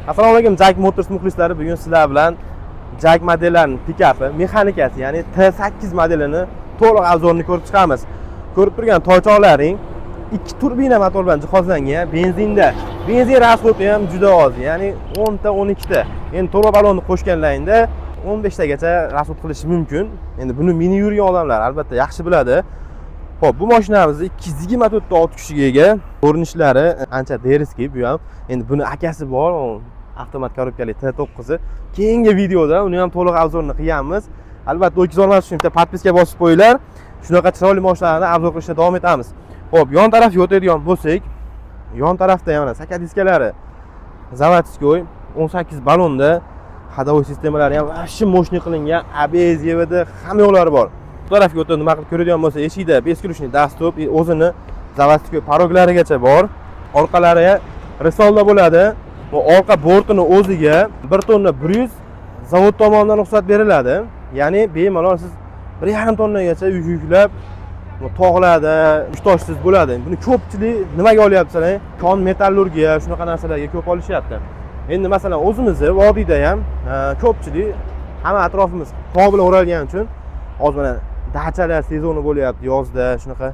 Assalomu alaykum, JAC Motors muxlislari. Bugun sizlar bilan JAC modellarining pikapi, mexanikasi, ya'ni T8 modelini to'liq обзор ini ko'rib chiqamiz. Ko'rib turgan toychoqlaring ikki turbina motor bilan jihozlangan, benzinda. Benzin расход i ham juda oz, ya'ni 10 ta, 12 ta. Endi turbo ballonni qo'shganlaringda 15 tagacha расход qilishi mumkin. Endi buni minib yurgan odamlar albatta yaxshi biladi. Xo'p, bu mashinamiz 224 ta ot kuchiga ega. Ko'rinishlari ancha дерзкий bu ham. Endi buni akasi bor, u avtomat korobkali T9. Keyingi videoda uni ham to'liq обзор ini qilganmiz. Albatta, o'tkazolmas uchun bitta подписка bosib qo'yinglar. Shunaqa chiroyli mashinalarni обзор qilishda davom etamiz. Xo'p, yon tarafga o'tadigan bo'lsak, yon tarafda ham mana saka diskalari заводской, 18 ballonda, ходовой sistemalari ham вообще мощный qilingan, ABS, EBD, hamma yo'lari bor. Bu tarafga o'tib nima qilib ko'radigan bo'lsa, eshikda бесключный доступ, o'zini заводской порог larigacha bor. Orqalari risolda bo'ladi. Bu orqa bortini o'ziga 1 tonna 100 zavod tomonidan ruxsat beriladi. Ya'ni bemalol siz 1,5 tonnagacha yuk yuklab, bu tog'larda mushtoshsiz bo'ladi. Buni ko'pchilik nimaga olyaptilar? Kon metallurgiya, shunaqa narsalarga ko'p olishyapti. Endi masalan, o'zimizni vodiyda ham ko'pchilik, hamma atrofimiz tog' bilan o'ralgani uchun, hozir mana dachalar sezoni bo'lyapti yozda, shunaqa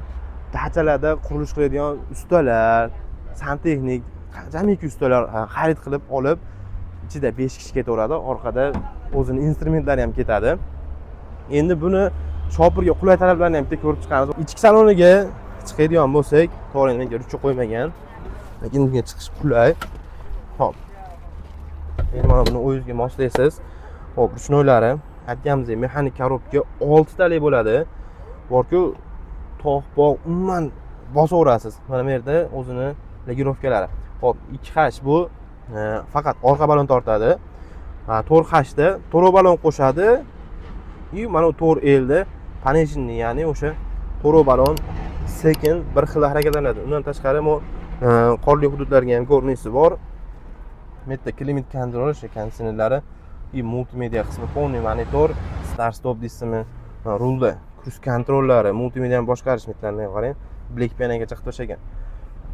dachalarda qurilish qiladigan ustalar, santexnik, jamiki ustalar xarid qilib olib, ichida 5 kishi ketaveradi, orqada o'zini instrumentlari ham ketadi. Endi buni shopirga qulay taraflarini ham bitta ko'rib chiqamiz. Ichki saloniga chiqadigan bo'lsak, to'g'ri, endi menga ruchka qo'ymagan, lekin bunga chiqish qulay. Ho'p, endi mana buni o'zingizga moslaysiz. Ho'p, ручной lari, aytganimizdek, mexanik korobka oltitalik bo'ladi. Borku, tog' bog' umuman bosaverasiz. Mana bu yerda o'zini регулировка lari. Ho'p, 2H bu faqat orqa balon tortadi. 4Hda to'rov balon qo'shadi и mana bu 4Lda пониженный, ya'ni o'sha to'rov balon sekin bir xil harakatlanadi. Undan tashqari, bu qorli hududlarga ham ko'rinishi bor. Bu yerda климат контроль, o'sha konditsionerlari и multimedia qismi, полный monitor, start stop deysizmi, rulda круиз контроль lari, multimediani boshqarish metlarini qarang, Black pianogacha qilib tashlagan.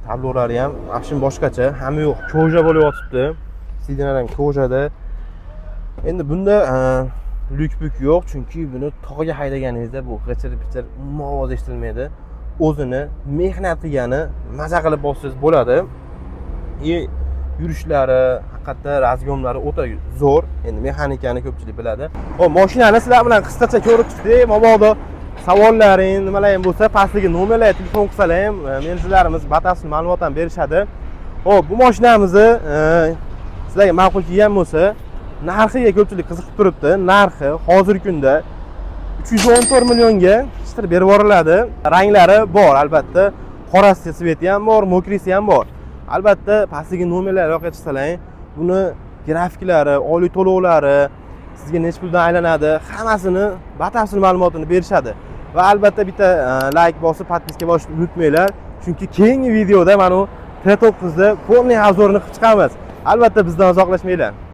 Tablolari ham вообще boshqacha, hamma yo'q кожа bo'lib yotibdi, сиденья lar ham кожа da. Endi bunda lyuk puk yo'q, chunki buni tog'ga haydaganingizda bu g'ichir pichir umuman ovoz eshitilmaydi. O'zini mehnat qilgani maza qilib bossangiz bo'ladi и yurishlari haqiqatda, разгон lari o'ta zo'r. Endi mexanikani ko'pchilik biladi. Ho'p, mashinani sizlar bilan qisqacha ko'rib chiqdik. Mabodo savollaring, nimalaring bo'lsa, pastdagi nomerlarga telefon qilsalar ham menejerlarimiz batafsil ma'lumot ham berishadi. Ho'p, bu mashinamizni sizlarga ma'qul kelgan bo'lsa, narxiga ko'pchilik qiziqib turibdi. Narxi hozirgi kunda 314 millionga chiqarib berib yuboriladi. Ranglari bor, albatta, qorasi цвет i ham bor, мокрый si ham bor. Albatta, pastdagi nomerlar aloqaga chiqsalar, buni grafiklari, oylik to'lovlari sizga necha puldan aylanadi, hammasini batafsil ma'lumotini berishadi. Va albatta bitta layk bosib, подписка bosishni unutmanglar, chunki keyingi videoda mana bu T9da полный обзор ini qilib chiqamiz. Albatta, bizdan uzoqlashmanglar.